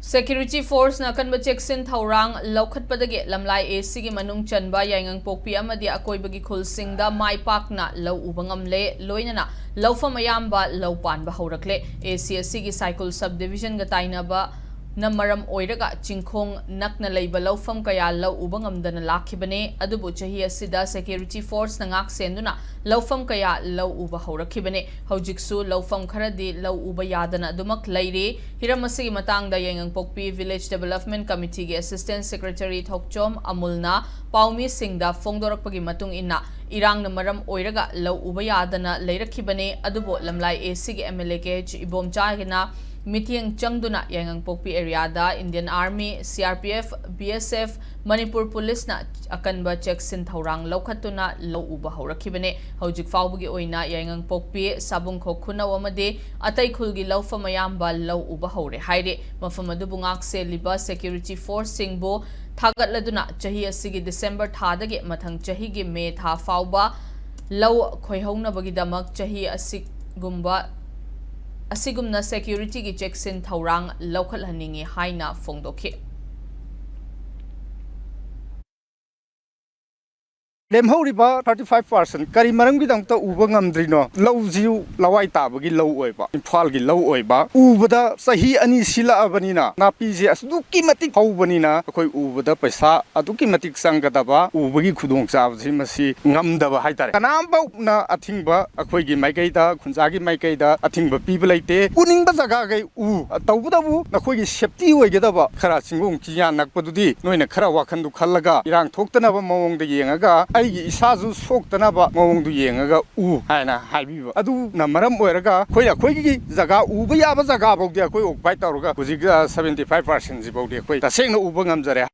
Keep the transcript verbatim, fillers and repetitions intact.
Security Force ꯅ ꯑꯀꯟꯕ ꯆꯦꯛꯁꯤꯟ ꯊꯧꯔꯥꯡ ꯂꯧꯈꯠꯄꯗꯒꯤ ꯂꯝꯂꯥꯏ A C ꯒꯤ ꯃꯅꯨꯡ ꯆꯟꯕ ꯌꯥꯏꯉꯪꯄꯣꯛꯄꯤ ꯑꯃꯗꯤ ꯑꯀꯣꯏꯕꯒꯤ ꯈꯨꯜꯁꯤꯡꯗ ꯃꯥꯏ ꯄꯥꯛꯅ ꯂꯧ ꯎꯕ ꯉꯝꯂꯦ, ꯂꯣꯏꯅꯅ ꯂꯧꯐꯝ ꯑꯌꯥꯝꯕ ꯂꯧ ꯄꯥꯟꯕ ꯍꯧꯔꯛꯂꯦ꯫ A C ꯑꯁꯤꯒꯤ ꯁꯥꯏꯀꯨꯜ sub division ꯒ ꯇꯥꯏꯅꯕ ꯅ ꯃꯔꯝ ꯑꯣꯏꯔꯒ ꯆꯤꯡꯈꯣꯡ ꯅꯛꯅ ꯂꯩꯕ ꯂꯧꯐꯝ ꯀꯌꯥ ꯂꯧ ꯎꯕ ꯉꯝꯗꯅ ꯂꯥꯛꯈꯤꯕꯅꯦ꯫ ꯑꯗꯨꯕꯨ ꯆꯍꯤ ꯑꯁꯤꯗ Security Force ꯅ ꯉꯥꯛ ꯁꯦꯟꯗꯨꯅ ꯂꯧꯐꯝ ꯀꯌꯥ ꯂꯧ ꯎꯕ ꯍꯧꯔꯛꯈꯤꯕꯅꯦ꯫ ꯍꯧꯖꯤꯛꯁꯨ ꯂꯧꯐꯝ ꯈꯔꯗꯤ ꯂꯧ ꯎꯕ ꯌꯥꯗꯅ ꯑꯗꯨꯃꯛ ꯂꯩꯔꯤ꯫ ꯍꯤꯔꯝ ꯑꯁꯤꯒꯤ ꯃꯇꯥꯡꯗ ꯌꯥꯏꯉꯪꯄꯣꯛꯄꯤ Village Development Committee ꯒꯤ Assistant Secretary ꯊꯣꯛꯆꯣꯝ ꯑꯃꯨꯜꯅ ꯄꯥꯎꯃꯤꯁꯤꯡꯗ ꯐꯣꯡꯗꯣꯔꯛꯄꯒꯤ ꯃꯇꯨꯡ ꯏꯟꯅ, ꯏꯔꯥꯡꯅ ꯃꯔꯝ ꯑꯣꯏꯔꯒ ꯂꯧ ꯎꯕ ꯌꯥꯗꯅ ꯂꯩꯔꯛꯈꯤꯕꯅꯤ꯫ ꯑꯗꯨꯕꯨ ꯂꯝꯂꯥꯏ A C ꯒꯤ M L A K H ꯏꯕꯣꯝꯆꯥꯒꯤꯅ ꯃꯤꯠꯌꯦꯡ ꯆꯪꯗꯨꯅ ꯌꯥꯏꯉꯪꯄꯣꯛꯄꯤ area ꯗ Indian Army, C R P F, B S F, Manipur ꯄꯨꯂꯤꯁꯅ ꯑꯀꯟꯕ ꯆꯦꯛꯁꯤꯟ ꯊꯧꯔꯥꯡ ꯂꯧꯈꯠꯇꯨꯅ ꯂꯧ ꯎꯕ ꯍꯧꯔꯛꯈꯤꯕꯅꯤ꯫ ꯍꯧꯖꯤꯛ ꯐꯥꯎꯕꯒꯤ ꯑꯣꯏꯅ ꯌꯥꯏꯉꯪꯄꯣꯛꯄꯤ, ꯁꯥꯕꯨꯡꯈꯣꯛ ꯈꯨꯅꯧ ꯑꯃꯗꯤ ꯑꯇꯩ ꯈꯨꯜꯒꯤ ꯂꯧꯐꯝ ꯑꯌꯥꯝꯕ ꯂꯧ ꯎꯕ ꯍꯧꯔꯦ ꯍꯥꯏꯔꯤ꯫ ꯃꯐꯝ ꯑꯗꯨꯕꯨ ꯉꯥꯛ ꯁꯦꯜꯂꯤꯕ Security Force ꯁꯤꯡꯕꯨ ꯊꯥꯒꯠꯂꯗꯨꯅ ꯆꯍꯤ ꯑꯁꯤꯒꯤ December ꯊꯥꯗꯒꯤ ꯃꯊꯪ ꯆꯍꯤꯒꯤ May ꯊꯥ ꯐꯥꯎꯕ ꯂꯧ ꯈꯣꯏꯍꯧꯅꯕꯒꯤꯗꯃꯛ ꯆꯍꯤ ꯑꯁꯤꯒꯨꯝꯕ, ꯑꯁꯤꯒꯨꯝꯅ security ꯒꯤ ꯆꯦꯛꯁꯤꯟ ꯊꯧꯔꯥꯡ ꯂꯧꯈꯠꯍꯟꯅꯤꯡꯏ ꯍꯥꯏꯅ ꯐꯣꯡꯗꯣꯛꯈꯤ꯫ ꯂꯦꯝꯍꯧꯔꯤꯕ thirty five percent ꯀꯔꯤ ꯃꯔꯝꯒꯤꯗꯃꯛꯇ ꯎꯕ ꯉꯝꯗ꯭ꯔꯤꯅꯣ? ꯂꯧꯁꯤꯁꯨ ꯂꯋꯥꯏ ꯇꯥꯕꯒꯤ ꯂꯧ ꯑꯣꯏꯕ, ꯏꯝꯐꯥꯜꯒꯤ ꯂꯧ ꯑꯣꯏꯕ, ꯎꯕꯗ ꯆꯍꯤ ꯑꯅꯤ ꯁꯤꯜꯂꯛꯑꯕꯅꯤꯅ, ꯅꯥꯄꯤꯁꯦ ꯑꯗꯨꯛꯀꯤ ꯃꯇꯤꯛ ꯍꯧꯕꯅꯤꯅ, ꯑꯩꯈꯣꯏ ꯎꯕꯗ ꯄꯩꯁꯥ ꯑꯗꯨꯛꯀꯤ ꯃꯇꯤꯛ ꯆꯪꯒꯗꯕ, ꯎꯕꯒꯤ ꯈꯨꯗꯣꯡꯆꯥꯕꯁꯤ ꯃꯁꯤ ꯉꯝꯗꯕ ꯍꯥꯏꯇꯥꯔꯦ꯫ ꯀꯅꯥꯝꯐꯥꯎꯅ ꯑꯊꯤꯡꯕ ꯑꯩꯈꯣꯏꯒꯤ ꯃꯥꯏꯀꯩꯗ, ꯈꯨꯟꯖꯥꯒꯤ ꯃꯥꯏꯀꯩꯗ ꯑꯊꯤꯡꯕ ꯄꯤꯕ ꯂꯩꯇꯦ꯫ ꯎꯅꯤꯡꯕ ꯖꯒꯥꯈꯩ ꯎ, ꯇꯧꯕꯇꯕꯨ ꯅꯈꯣꯏꯒꯤ safety ꯑꯣꯏꯒꯗꯕ ꯈꯔ ꯆꯤꯡꯒꯣꯡ ꯆꯤꯡꯌꯥ ꯅꯛꯄꯗꯨꯗꯤ ꯅꯣꯏꯅ ꯈꯔ ꯋꯥꯈꯟꯗꯨ ꯈꯜꯂꯒ ꯏꯔꯥꯡ ꯊꯣꯛꯇꯅꯕ ꯃꯑꯣꯡꯗ ꯌꯦꯡꯉꯒ, ꯑꯩꯒꯤ ꯏꯁꯥꯁꯨ ꯁꯣꯛꯇꯅꯕ ꯃꯑꯣꯡꯗꯨ ꯌꯦꯡꯉꯒ ꯎ ꯍꯥꯏꯅ ꯍꯥꯏꯕꯤꯕ ꯑꯗꯨꯅ ꯃꯔꯝ ꯑꯣꯏꯔꯒ ꯑꯩꯈꯣꯏ, ꯑꯩꯈꯣꯏꯒꯤ ꯖꯒꯥ ꯎꯕ ꯌꯥꯕ ꯖꯒꯥ ꯐꯥꯎꯗꯤ ꯑꯩꯈꯣꯏ occupy ꯇꯧꯔꯒ ꯍꯧꯖꯤꯛ, ꯑ, seventy five percent ꯁꯤ ꯐꯥꯎꯗꯤ ꯑꯩꯈꯣꯏ ꯇꯁꯦꯡꯅ ꯎꯕ ꯉꯝꯖꯔꯦ꯫